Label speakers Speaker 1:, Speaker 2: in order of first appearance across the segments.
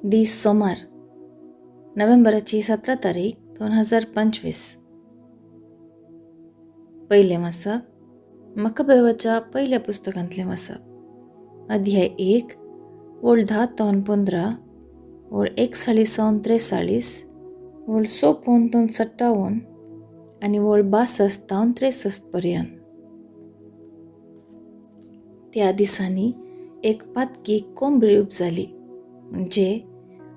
Speaker 1: दीस सोमार, नोव्हेंबराची 17 तारीख 2025. पयलें वाचप मक्कबेवाच्या पयल्या पुस्तकांतलें वाचप, अध्याय 1, ओळ 10 तावन 15, ओळ 41 तावन 43, ओळ 54 तावन 57 आनी ओळ 62 तावन 63 पर्यंत. त्या दिसांनी एक पातकी कोंबरी उब जाली, म्हणजे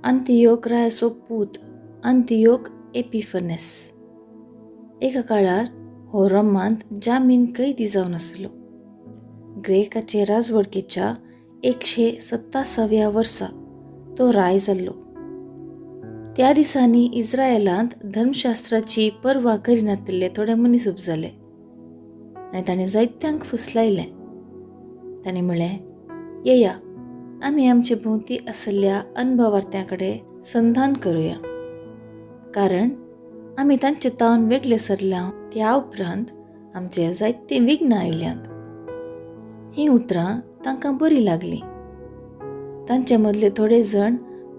Speaker 1: अंतियोक रायाचो पूत अंतियोक एपिफनेस. एका काळार हो रोमांत जामीन कैदी जावन आसलो. ग्रेकाचे राजवडकेच्या 187व्या वर्सा तो राय जाल्लो. त्या दिसांनी इस्रायलांत धर्मशास्त्राची पर्वा करिनातिल्ले थोडे मनीस उब जाले आनी ताणें जायत्यांक फुसलायलें. ताणें म्हळें, येया, आमी आमचे भोंवती आशिल्ल्या अनभवार्थ्यां कडेन संधान करुया, कारण आमी तांचे तावन वेगळे सरल्या त्या उपरांत आमचे जायतीं विघ्नां आयल्यांत. हीं उतरां तांकां बरीं लागलीं. तांचे मदले थोडे जण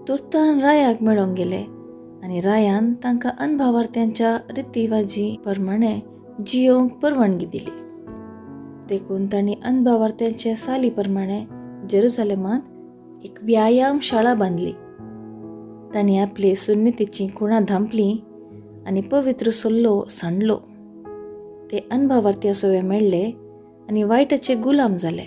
Speaker 1: तुर्तान रायाक मेळोंक गेले आनी रायान तांकां अनभावार्थ्यांच्या रितीवाजी प्रमाणे जियोवंक परवानगी दिली. देखून तांणी अनभावार्थ्यांचे साली प्रमाणे जेरुजालेमांत एक व्यायाम शाळा बांदली. तांणी आपले सुन्नतीचीं खुणां धांपलीं आनी पवित्र सल्लो सांडलो. ते अनभावार्थ्या सोवे मेळ्ळे आनी वायटाचे गुलाम जाले.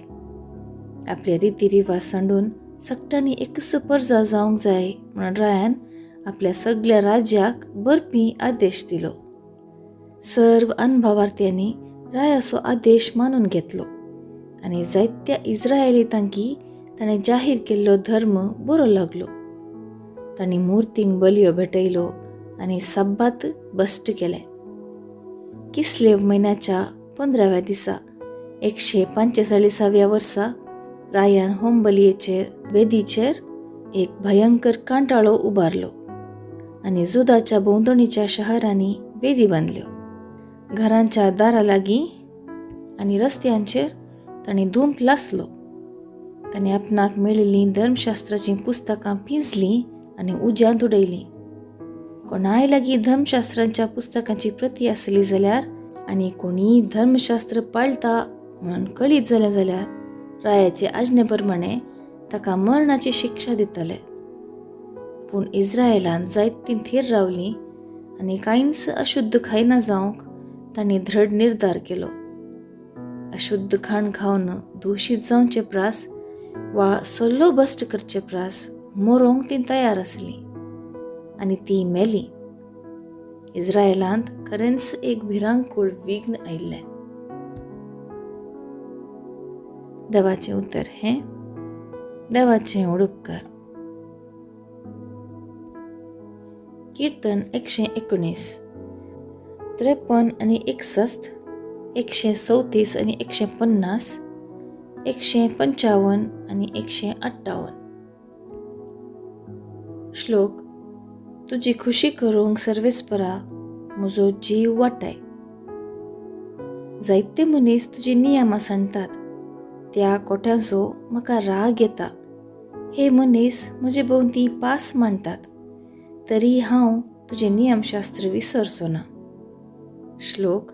Speaker 1: आपले रिती रिवाज सांडून सगटांनी एकच परजा जावंक जाय म्हणून रायान आपल्या सगल्या राज्याक बरपी आदेश दिलो. सर्व अनभावार्थ्यांनी रायाचो आदेश मानून घेतलो आनी जायत्या इस्रायली तांकी ताणें जाहीर केल्लो धर्म बरो लागलो. तांणी मुर्तींक बलयो भेटयलो आनी सब्बात बश्ट केलें. किसलेव म्हयन्याच्या 15व्या दिसा 145व्या वर्सा रायान होमबलयेचेर वेदीचेर एक भयंकर कांटाळो उबारलो आनी जुदाच्या भोंवतणीच्या शहरांनी वेदी बांदल्यो. घरांच्या दारा लागीं आनी रस्त्यांचेर तांणी धुंप लासलो. तांणी आपणाक मेळिल्लीं धर्मशास्त्राचीं पुस्तकां पिंजलीं आनी उज्यांत उडयलीं. कोणाय लागीं धर्मशास्त्रांच्या पुस्तकांची प्रती आसली जाल्यार आनी कोणीय धर्मशास्त्र पाळटा म्हणून कळीत जालें जाल्यार रायाचे आज्ञे प्रमाणे ताका मरणाची शिक्षा दितले. पूण इस्रायलांत जायतीं थीर रावलीं आनी कांयच अशुद्ध खायना जावंक तांणी दृढ निर्धार केलो. अशुद्ध खाण खावन दुशीत जावचे प्रास वा सल्लो बस्ट करचे प्रास मरोंक तीं तयार आसलीं आनी तीं मेलीं. इस्रायलांत खरेंच एक भिरांकूळ विघ्न आयिल्लें. देवाचें उतर हें देवाचें उडुपकार. कीर्तन 119, 53 आनी 61, 134 आनी 150, 155 आनी 158. श्लोक. तुजी खुशी करूंक सर्वेस्परा म्हजो जीव वाटाय. जायते मनीस तुजी नियमां सांडतात, त्या कोट्यांचो म्हाका राग येता. हे मनीस म्हजे भोंवती पास मांडटात, तरी हांव तुजें नियमशास्त्र विसरचो ना. श्लोक.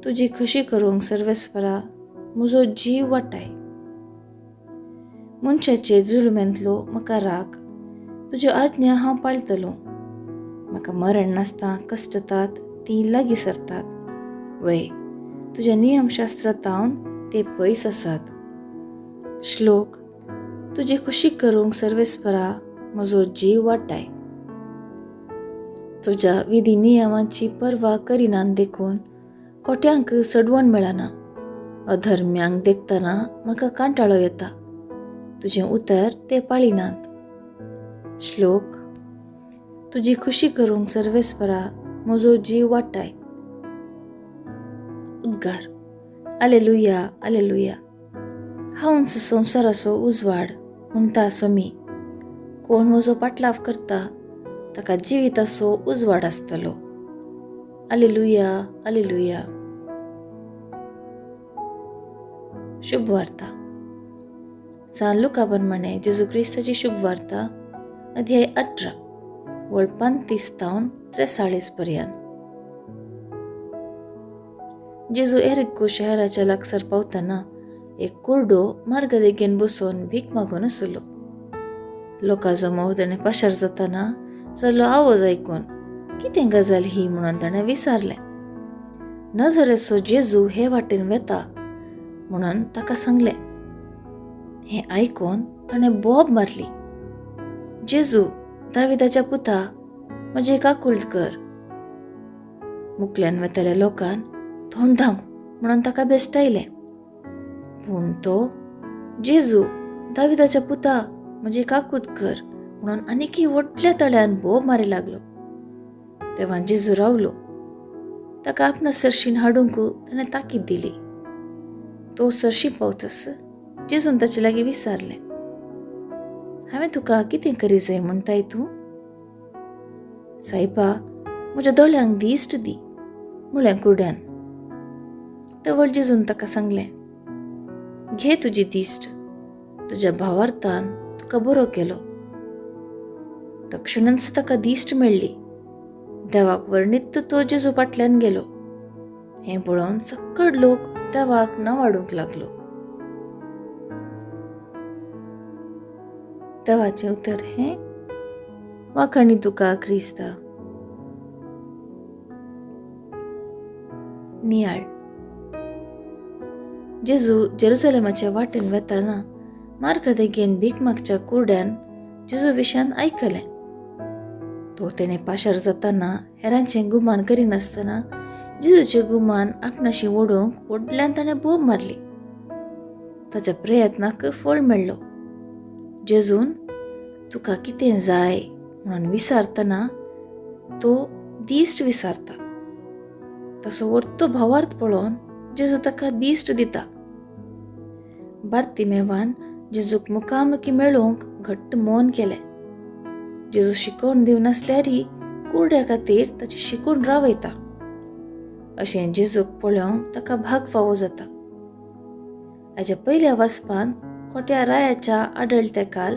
Speaker 1: तुजी खुशी करूंक सर्वेस्परा म्हजो जीव वाटाय. मनशाचे जुलुमेंतलो म्हाका राग, तुज्यो आज्ञा हांव पाळटलो. म्हाका मरण नासता कश्टतात तीं लागीं सरतात, वय तुज्या नियमशास्त्रांतावन ते पयस आसात. श्लोक. तुजी खुशी करूंक सर्वेस्परा म्हजो जीव वाटाय. तुज्या विधी नियमांची पर्वा करिनात देखून कोट्यांक सडवण मेळना. अधर्म्यांक देखतना म्हाका कांटाळो येता, तुजें उतर ते पाळिनात. श्लोक. तुजी खुशी करूंक सर्वेस्परा म्हजो जीव वाटाय. उद्गार. आलेलुया, आलेलुया. हांवच संवसाराचो उजवाड म्हणटा सोमी. कोण म्हजो पाटलाव करता ताका जिविताचो उजवाड आसतलो. आलेलुया, आलेलुया. शुभ वार्ता. सान लुका प्रमाणे जेजू क्रिस्ताची शुभ वार्ता, अध्याय 18 वळ 35 तावन 43 पर्यंत. जेजू एरिको शहराच्या लागसार पावतना एक कुरडो मार्गा देगेन बसून भीक मागून आसलो. लोकांचो मोह ताणें पाशार जातना जाल्लो आवाज आयकून कितें गजाल ही म्हणून ताणें विचारलें. नजरेचो जेजू हे वाटेन वेता म्हणून ताका सांगलें. हें आयकून ताणें बोब मारली, जेजू दाविदाच्या पुता, म्हजें काकूळट कर. मुकल्यान वेतल्या लोकान तोंड धांप म्हणून ताका बेस्टायलें. पूण तो जेजू दाविदाच्या पुता, म्हजें काकूत कर म्हणून आनीकी व्हडल्या तळ्यान बोब मारी लागलो. तेव्हा जेजू रावलो. ताका आपणा सरशीन हाडूंक ताणें ताकीद दिली. तो सरशी पावतस जेजून ताचे लागीं विचारलें, हांवें तुका कितें करी जाय म्हणटाय तूं? सायबा, म्हज्या दोळ्यांक दिश्ट दी म्हळें कुरड्यान. तवळ जेजून ताका सांगलें, घे तुजी दिश्ट, तुज्या भावार्थान तुका बरो केलो. तक्षणच ताका दिश्ट मेळ्ळी. देवाक वर्णीत तो जेजू फाटल्यान गेलो. हें पळोवन सक्कड लोक देवाक नावाडूंक लागलो. देवाचें उतर हें वाखाणी तुका क्रिस्ता. नियाळ. जेजू जेरुसलेमाच्या वाटेन वेताना मार्गा देगेन भीक मागच्या कुरड्यान जेजू विशयान आयकलें. तो तेणें पाशार जाताना हेरांचें गुमान करिनासतना जेजूचें गुमान आपणाशी ओडूंक व्हडल्यान ताणें बोब मारली. ताच्या प्रयत्नाक फळ मेळ्ळो. जेजून तुका कितें जाय म्हणून विचारतना तो दिश्ट विचारता. तसो वरतो भावार्थ पळोवन जेजू ताका दिश्ट दिता. बार्तिमेवान जेजूक मुखामुखी मेळोवंक घट्ट मौन केलें. जेजू शिकोवन दिवनासल्यारी कुरड्या खातीर ताची शिकून रावयता. अशें जेजूक पळोवंक ताका भाग फावो जाता. हाच्या पयल्या वाचपान खोट्या रायाच्या आडळतेकाल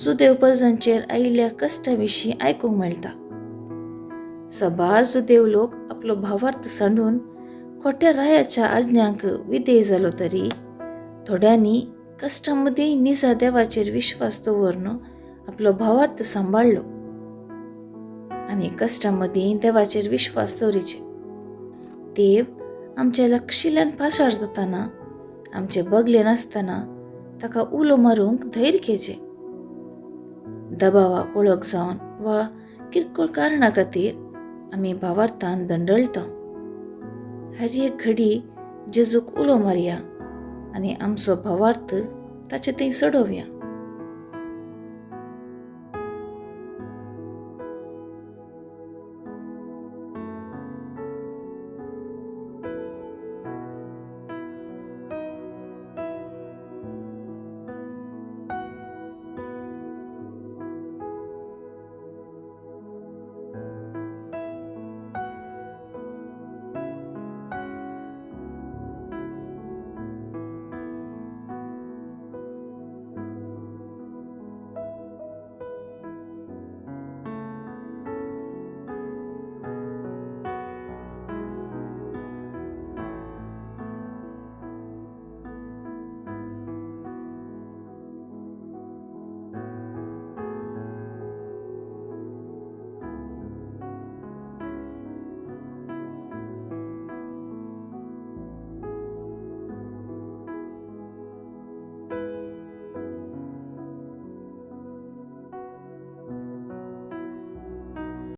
Speaker 1: जुदेव परजांचेर आयिल्ल्या कश्टा विशीं आयकूंक मेळटा. सबार जुदेव लोक आपलो भावार्थ सांडून खोट्या रायाच्या आज्ञांक विधेय जालो तरी थोड्यांनी कश्टां मदीं निजा देवाचेर विश्वास दवरून आपलो भावार्थ सांबाळ्ळो. आमी कश्टां मदीं देवाचेर विश्वास दवरिचे. देव आमच्या लक्षिल्यान पाशार जाताना आमचे बगले नासतना ताका उलो मारूंक धैर्य घेचें. दबावाक ओळख जावन वा किरकोळ कारणा खातीर आमी भावार्थान दंडळटा. हर एक घडी जेजूक उलो मारया आनी आमचो भावार्थ ताचे थंय चडोवया.